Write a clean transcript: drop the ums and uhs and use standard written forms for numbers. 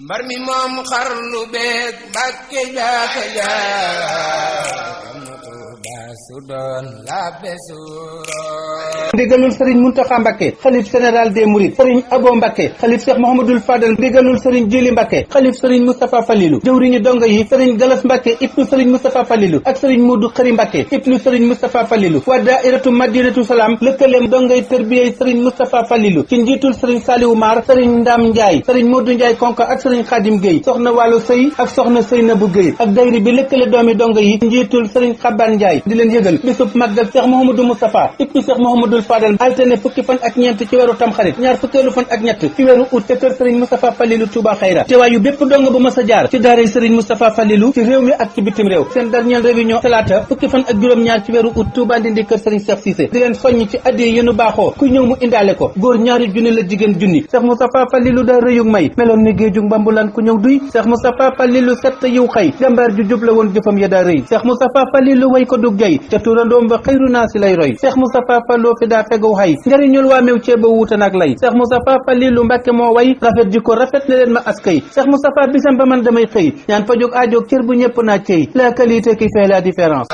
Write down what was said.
mbar mi moom xarnu beeg Mbàkke jaaka jaam na Tuuba su doon labbe suuro ndigalul sëriñ Muntaxa Mbàkke xalif général des Mourides sëriñ Abo Mbàkke xalif Cheikh Mouhamadoul Fadal ndigalul sëriñ Jili Mbàkke xalif sëriñ Moustapha Falilou jëwriñu donga yi sëriñ Galas Mbàkke ibnu sëriñ Moustapha Falilou ak sëriñ Modou Xëri Mbàkke ibnu sëriñ Moustapha Falilou waa daairatu Madinatu Salaam lëkkaleem dongay tërbiyey sëriñ Moustapha Falilou ci njiitul sëriñ Saliou Mar sëriñ Ndam Ndiaye sëriñ Modou Ndiaye Konka ak sëriñ Khadim Gueye soxna Wàllu Sëy ak soxna Seynabu Gueye ak dayri bi lëkkale doomi donga yi ci njiitul sëriñ Xaban Ndiaye di leen yëgal bisub màggal Cheikh Mouhamadou Moustapha ibnu Cheikh Mouhamadoul Fadal altine fukki fan ak ñeent ci weeru tamxarit ñaar fukkeelu fan ak ñett ci weeru août te kër sëriñ Moustapha Falilou Touba Xayra teewaayu bépp donga bu mas a jaar ci daaray sëriñ Moustapha Falilou ci réew mi ak ci bitim réew seen dernière réunion talaata fukki fan ak juróom-ñaar ci weeru août Touba Ndindi kër sëriñ Cheikh Cissé di leen soññ ci addiya yéenu baaxoo ku ñëw mu indaale ko góor ñaari junni la jigéen junni Cheikh Moustapha Falilou daa rëyug may meloon ni géejug mbambulaan ku ñëw duy Cheikh Moustapha Falilou sett yiw xëy jàmbaar ju jub la woon jëfam ya daa rëy Cheikh Moustapha Falilou way ko dug jay ca turandoom ba xëyru naa si lay roy Cheikh Moustapha Falilou fi daa fegow xay njëriñul waa meew ceeba wuute nag lay Cheikh Moustapha Falilou Mbàkke moo way rafet ji ko rafet ne leen ma askay Cheikh Moustapha bisam ba man damay xëy ñaan fa jóg aajoog cër bu ñëpp naa cëy la qualité qui fait la différence